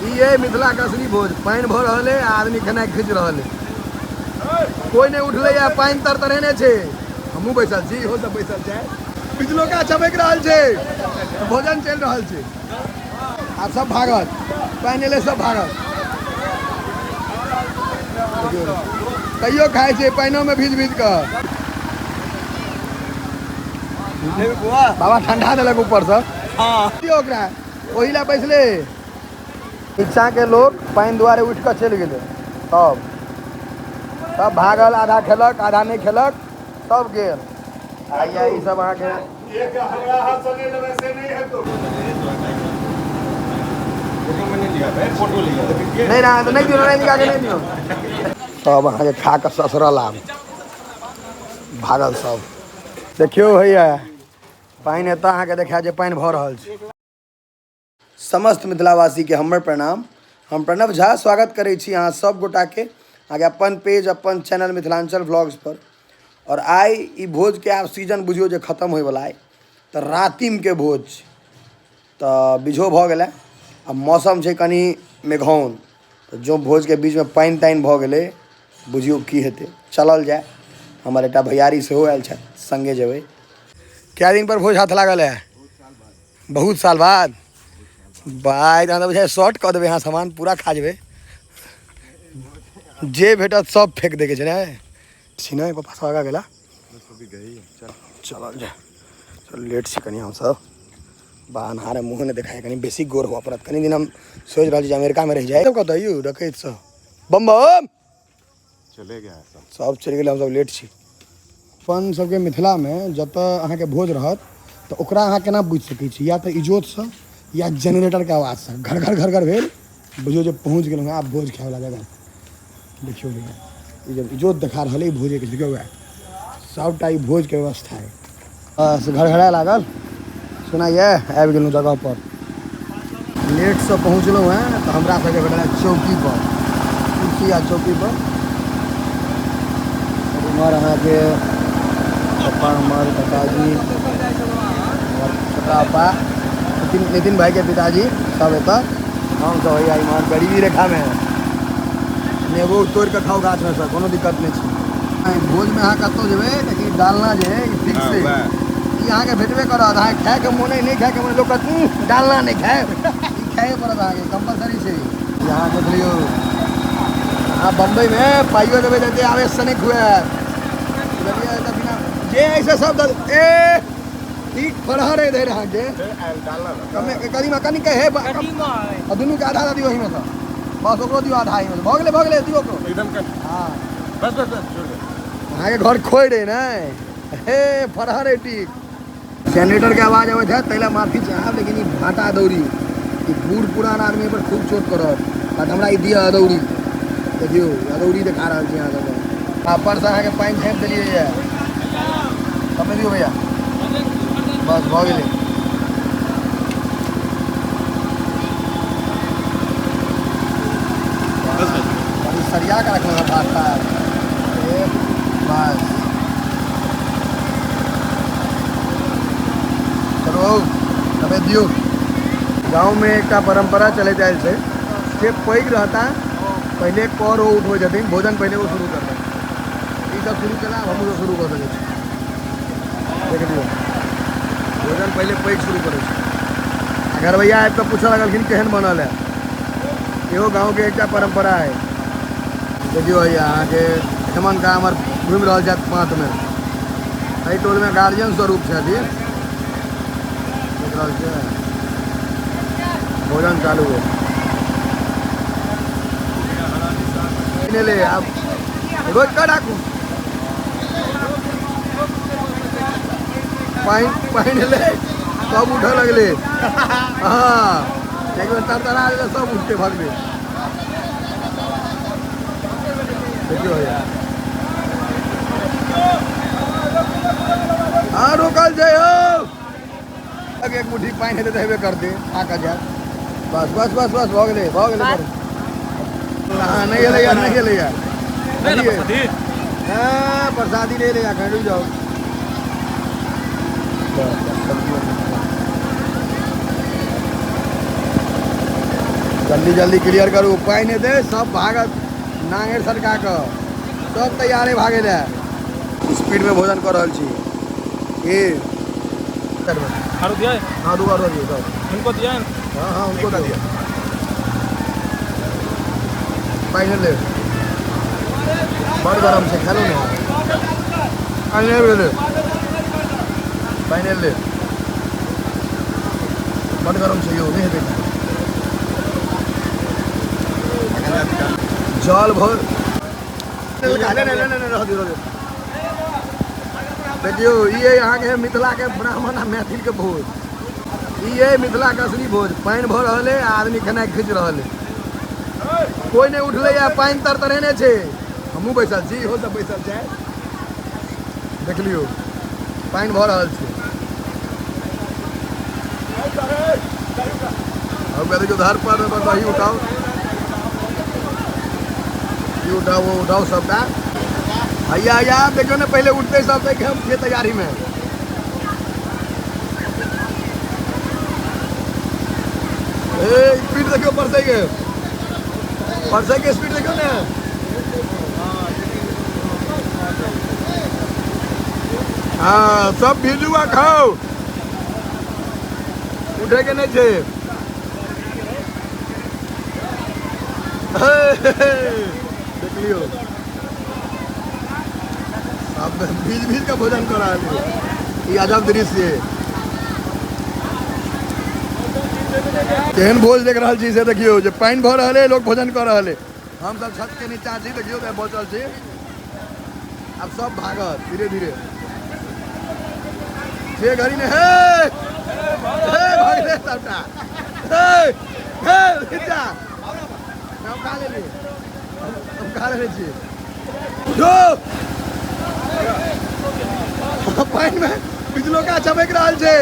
ई अइ मिथिलाके असली भोज। पानि भऽ रहल अइ आ आदमी खेनाइ खींच रहल अइ। कोइ नहि उठलै आ पानि तर तरेने छै। हमहूँ बैसल छी, इहो सब बैसल छै। बिजलोका चमकि रहल छै, भोजन चलि रहल छै। आब सब भागत, पानि एलै सब भागत। तैयो खाइ छै पानिओमे भीज भीज कऽ। बाबा ठंडा देलक ऊपरसँ। दियौ ओकरा, ओहि लए बैसले। नीचाँके लोक पानि दुआरे उठि कऽ चलि गेलै। सब सब भागल, आधा खेलक आधा नहि खेलक, सब गेल। आ ई सब अहाँके नहि रहा तऽ नहि दियौ, नहि निकाल के नहि दियौ। सब अहाँके खा कऽ ससरल, आब भागल सब। देखियौ भैया पानि एतऽ अहाँके देखा जे पानि भऽ रहल छै। समस्त मिथिलावासीके हमर प्रणाम। हम प्रणव झा स्वागत करै छी अहाँ सब गोटाके अहाँके अपन पेज अपन चैनल मिथिलाञ्चल व्लॉग्स पर। और आइ ई भोजके आब सीजन बुझियौ जे खतम होइवला अइ, तऽ रातिमके भोज छै, तऽ बिझो भऽ गेलै आ मौसम छै कनि मेघौन, तऽ जँ भोजके बीचमे पानि तानि भऽ गेलै बुझियौ की हेतै। चलल जाय, हमर एकटा भैयारी सेहो आयल छथि, सङ्गे जेबै। कए दिन पर भोज हाथ लागल है? बहुत साल बाद। बाय तहन तऽ बुझाइ शॉर्ट कऽ देबै अहाँ, सामान पूरा खा जेबै, जे भेटत सब फेक दैके छै ने। छी ने पप्पा सब आगाँ गेला, चलल जाय। चल लेट छी कनि हमसब, बा अन्हारे मुँह नहि देखाय, कनि बेसी गोर हुअ पड़त। कनि दिन हम सोचि रहल छी जे अमेरिकामे रहि जाइ। कतऽ यौ डकैत सब बम बम चले गया सब, सब चलि गेलै, हमसब लेट छी। अपन सबके मिथिलामे जतऽ अहाँके भोज रहत तऽ ओकरा अहाँ केना बुझि सकै छी? या तऽ इजोतसँ या जेनरेटरके आवाजसँ। घर घर घर घर भेल, बुझियौ जे पहुँच गेलहुँ हँ आब भोज खायवला जगह। देखियौ भैया ई जब इजोत देखा रहल अइ भोजेके, देखियौ वएह सबटा ई भोजके व्यवस्था अइ। बस घड़घड़ाय लागल, सुनाइए आबि गेलहुँ जगहपर। लेटसँ पहुँचलहुँ हँ तऽ हमरा सबके भेटल चौकीपर कुर्सी आ चौकीपर। उम्हर अहाँके पप्पा, हमर काकाजी, हमर छोटा पप्पा, नितिन, नितिन भाईके पिताजी सब एतऽ। हम सब हैया इम्हर गरीबी रेखामे। नेबो तोड़ि कऽ खाउ गाछमे सँ, कोनो दिक्कत नहि छै। भोजमे अहाँ कतहु जेबै तऽ ई डालना जे है ई फिक्स है, ई अहाँके भेटबे करत। अहाँके खायके मोन अइ नहि खायके मोन, लोक कहत डालना नहि खायब, ई खाइए पड़त अहाँके, कम्पलसरी छै। यहाँ देख लियौ, अहाँ बम्बईमे पाइयो देबै तऽ एते आवेशसँ नहि खुआयत, बुझलियै? तऽ बिना जे है से सब दऽ ए ठीक फरहर है इधर अहाँके कमे कदीमा कनि के हे आ दुनू के आधा दियौ ओहिमे सँ, बस ओकरो दियौ आधा एहिमे भऽ गेलै, भऽ गेलै, दियौ ओकरो एकदम कम। हाँ बस बस बस छोड़ दे। अहाँके घर खोइ रहे ने हे फरहर है ठीक। जनरेटर के आवाज अबैत है ताहि लए माफी चाहब, लेकिन ई भाटा अदौरी ई बूढ़ पुरान आदमी पर खूब चोट करत। बात हमरा ई दिअ अदौरी, देखियौ अदौरी देखा रहल छी अहाँ सबके। ऊपर से अहाँके पानि झाँपि देलियै यऽ, कमे दियौ भैया, बस भऽ गेलै। कनि सरिया कऽ रखलहुँ हँ भात तात, बस चलो तबे दियौ। गाँवमे एकटा परम्परा चलैत आयल छै जे पैघ रहता पहिले कर ओ उठबै छथिन, भोजन पहिले ओ शुरू करता। ई सब शुरू केला, आब हमहूँ सब शुरू कऽ सकै छी। देख लियौ भोजन पहिले पैघ शुरू करै छै। आ घरवैया आबि कऽ पूछऽ लगलखिन केहन बनल है। इहो गाँवके एकटा परम्परा है। देखियौ भैया अहाँके हेमन्त का हमर घुमि रहल छथि पाँतमे, एहि टोलमे गार्जियन स्वरूप छथि। देख रहल छियै भोजन चालू है। ले आब रोकि कऽ राखू, पानि पानि एलै सब उठऽ लगलै। हाँ एक बेर तरतरा गेलै सब उठते भगलै। देखियौ भैया हाँ रोकल छै यौ, एक मुट्ठी पानि हेतै तऽ हेबे करतै, खा कऽ जायब। बस बस बस बस भऽ गेलै, भऽ गेलै। हाँ नहि एलैया, नहि एलैया। हाँ प्रसादी नहि एलैया, एखन रुकि जाउ। जल्दी जल्दी क्लियर करू, पानि हेतै सब भागत नांगरि सरका कऽ, सब तैयारे भागै लए। स्पीडमे भोजन कऽ रहल छी। की आरो दिया है? हाँ, दू आरो दियौ सब। उनको दिया है? हाँ हाँ, उनको दिया। पानि ले, बड़ गरम छै, खेलू ने। पानि भेलै, पानि ले, बड़ गरम छै यौ, नहि हेतै। जल भर नहीं, रह दियौ, रह दियौ। देखियौ, ई अइ अहाँके मिथिलाके ब्राह्मण आ मैथिलके भोज। ई अइ मिथिलाके असली भोज। पानि भऽ रहल अइ आ आदमी खेनाइ खींच रहल अइ। कोइ नहि उठलै आ पानि तर तरेने छै। हमहूँ बैसल छी, इहो सब बैसल छै। देख लियौ, पानि भऽ रहल छै। अब देखियौ, धार पर दही उठाओ, ई उठाओ, वो उठाओ सबटा। भैया भैया, देखियौ ने, पहिले उठते सब, देख हम छियै तैयारी में। ए स्पीड देखियौ परसै के, परसै के स्पीड देखियौ ने। हाँ, सब भीजू आ खाओ, उठे के नहीं छै। देख लियौ, सब भीज भीज के भोजन कर रहल है। ई अजब दृश्य है। केहन भोज देख रहल छी से देखियौ, जे पानि भऽ रहल है, लोग भोजन कऽ रहल है। हम सब छत के नीचा छी, देखियौ तऽ बचल छी। आब सब भागत धीरे धीरे। जे घड़ी ने हे हे भागले सबटा। हे हे नीचा हम खा लेली, हम खा लेने छी। उठो, पानि में बिजलोका चमकि रहल छै,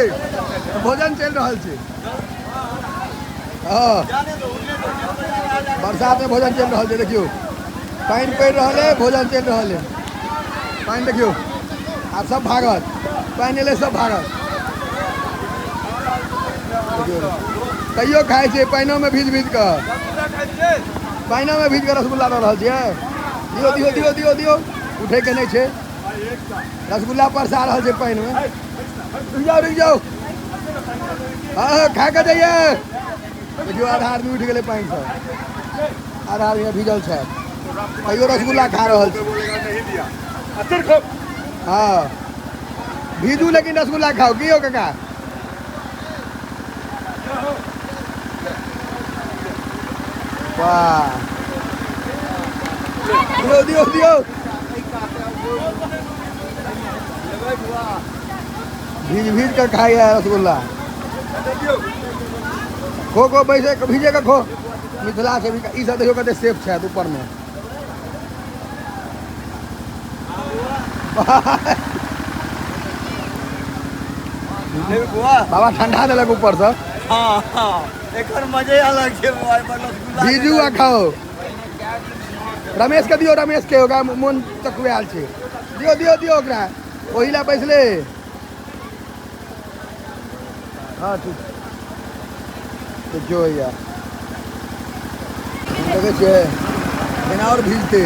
भोजन चलि रहल छै। हाँ, बरसात में भोजन चलि रहल छै। देखियौ, पानि पड़ि रहल है, भोजन चलि रहल है। पानि देखियौ, आब सब भागत, पानि एलै सब भागत। देखियौ, तैयो खाइ छै पानिओ में भीज भीज कऽ, पानिओ में भीज कऽ रसगुल्ला दऽ रहल छियै। दियौ दियौ दियौ दियौ दियौ, उठै के नहि छै। रसगुल्ला परसा रहल छै पानि में। रुकि जाउ, रुकि जाउ, हाँ खा कऽ जइयै। देखियौ, आधा आदमी उठि गेलै पानिसँ, आधा आदमी भीजल छै, तैयो रसगुल्ला खा रहल छै। हाँ, भीजू लेकिन रसगुल्ला खाओ। की यौ काका? वाह, दियौ दियौ दियौ, भीज भीज कऽ खाइए रसगुल्ला। खो खो, बैसे भीजे के खो। मिथिला से भी ई सब देखियौ कते सेफ छै ऊपर में। बाबा ठंडा देलक ऊपर से। हाँ हाँ, एकर मजे अलग छै मोबाइल पर रसगुल्ला। भीजू आ खाओ। रमेश के दियौ, रमेश के, ओकरा मोन चकुआयल छै। दियौ दियौ दियौ ओकरा, ओहि लए बैसले। हाँ ठीक, देखियौ भैया, देखै छियै केना आओर भीजतै।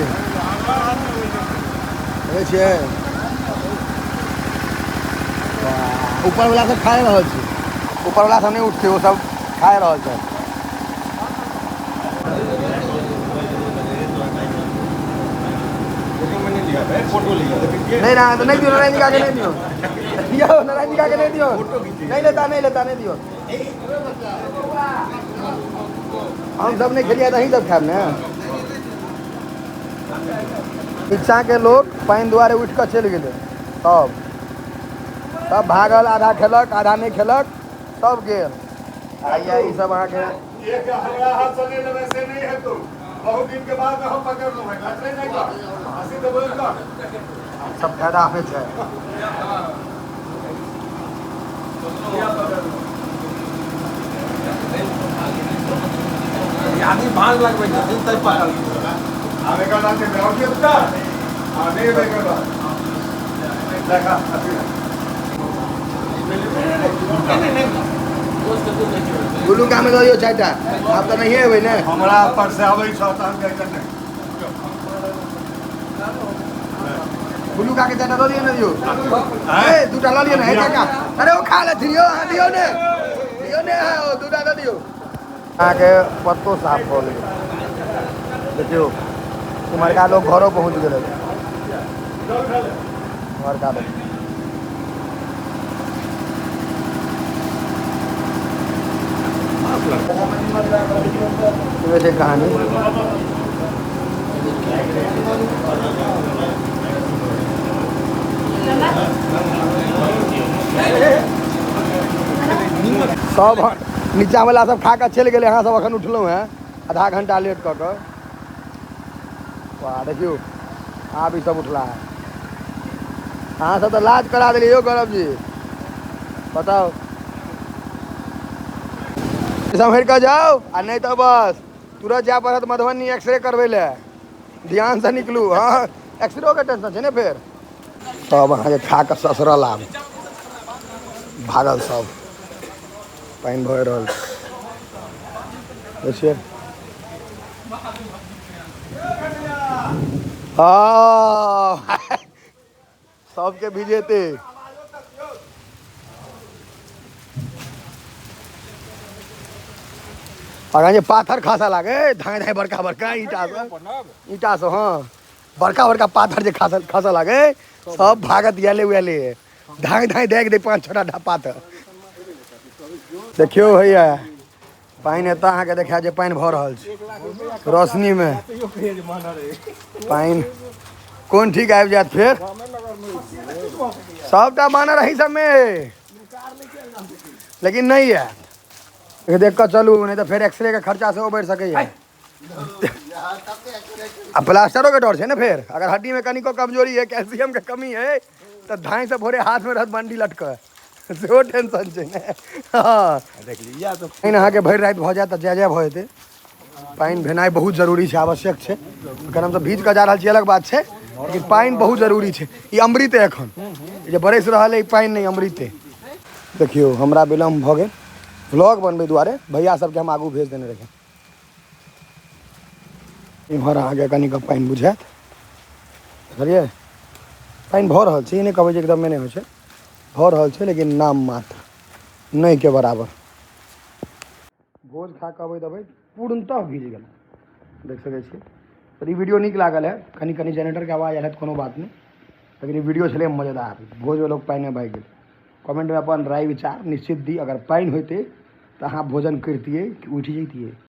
देखै छियै, ऊपर वाला सब खा रहल छै, ऊपर वाला सब नहि उठतै, ओ सब खा रहल छै। नहीं ना, तो नहीं दियो नारायण जी का, नहीं दियो यो, नारायण जी का नहीं दियो। नहीं लेता, नहीं लेता, नहीं दियो। हम सब नहीं खेलिए, तो सब खाब ने। नीचा के लोग पानि दुआरे उठि कऽ चलि गेलै, सब सब भागल, आधा खेलक आधा नहि खेलक, सब गेल। आइया ई सब अहाँके एक हमरा हाथ से नहीं लेबै से नहीं हेतौ, बहुत दिन के बाद हम पकड़ लेबै। घटलै नहि कर, हँसी तऽ बोल कर। सब फायदा होइ छै। आदमी भाग लगबै छथिन तै पकड़। आब एकर बाद से ग्राउंड के उतर आ नहीं एबै एकर बाद देखा। नहीं नहीं नहीं। गुल्लू कामे दऽ दियौ 4टा। आब तऽ नहिए एबै ने। हमरा पर से आबै छौ तहन कहै छै नहि। गुल्लू काके 4टा दऽ दियौ ने दियौ। ए 2टा लऽ लियौ ने हे काका। अरे ओ खा लेथिन यौ, अहाँ दियौ ने, दियौ ने अहाँ, ओ 2टा दऽ दियौ। अहाँके पत्तो साफ भऽ गेलै। देखियौ उम्हरका लोक घरो पहुँच गेलै। उम्हरका लोक छै कहानी। सब नीचा वाला सब खा कऽ चलि गेलै। अहाँ सब अखन उठलहुँ हेँ आधा घंटा लेट कऽ कऽ। वाह देखियौ आब ई सब उठला है। अहाँ सब तऽ लाज करा देलियै यौ गौरव जी, बताउ। सम्हरि कऽ जाउ आ नहि तऽ बस तुरंत जाय पड़त मधुबनी एक्सरे करबै लए। ध्यान से निकलू। हाँ एक्सरो के टेंशन छै ने फेर। सब अहाँके खा कऽ ससरल आब भागल सब। पानि भरि रहल छै। देखियै हाँ सबके भिजेते। अगर जे पाथर खसा लागे धाय धाय बड़का बड़का ईटा सब, ईटा सब, हाँ बड़का बड़का पाथर जे खसा लागे सब भागत गेले उगेले धाय धाय देख दे 5-6 टा पाथर। देखियौ भैया पानि एतऽ अहाँके देखा जे पानि भऽ रहल छै रोशनी में। पानि कोन ठीक आबि जायत फेर। सबटा बानर एहि सबमे, लेकिन नहि आयत। देख कऽ चलू, नहीं तऽ फेर एक्सरे के खर्चा सेहो बढ़ि सकैए। आ प्लास्टरो के डर छै ने फेर, अगर हड्डी में कनिको कमजोरी है, कैल्शियम के कमी है, तऽ धाँइ से भोरे हाथ में रहत बंडी लटकल, सेहो टेंशन छै ने। हाँ पानि अहाँके भरि राति भऽ जायत तऽ जय जय भऽ जेतै। पानि भेनाइ बहुत जरूरी छै, आवश्यक छै। एखन हमसब भीज कऽ जा रहल छी अलग बात छै, लेकिन पानि बहुत जरूरी छै। ई अमृत है एखन, ई जे बरसि रहल है ई पानि नहि अमृत है। देखियौ हमरा विलम्ब भऽ गेल व्लॉग बनबै दुआरे, भैया सबके हम आगू भेज देने रहियै। इम्हर अहाँके कनिक पानि बुझायत, देखलियै पानि भऽ रहल छै। ई नहि कहबै जे एकदमे नहि होइ छै, भऽ रहल छै, लेकिन नाम मात्र नहि के बराबर। भोज खा कऽ अबैत अबैत पूर्णतः भीज गेल, देख सकै छियै। तऽ ई वीडियो नीक लागल है, कनि कनि जनरेटरके आवाज आयल है तऽ कोनो बात नहि, लेकिन ई वीडियो छलै मजेदार। भोजमे लोक पानिमे भागि गेल। कमेंटमे अपन राय विचार निश्चित दी, अगर पानि होइतै तऽ अहाँ भोजन करितियै कि उठि जैतियै।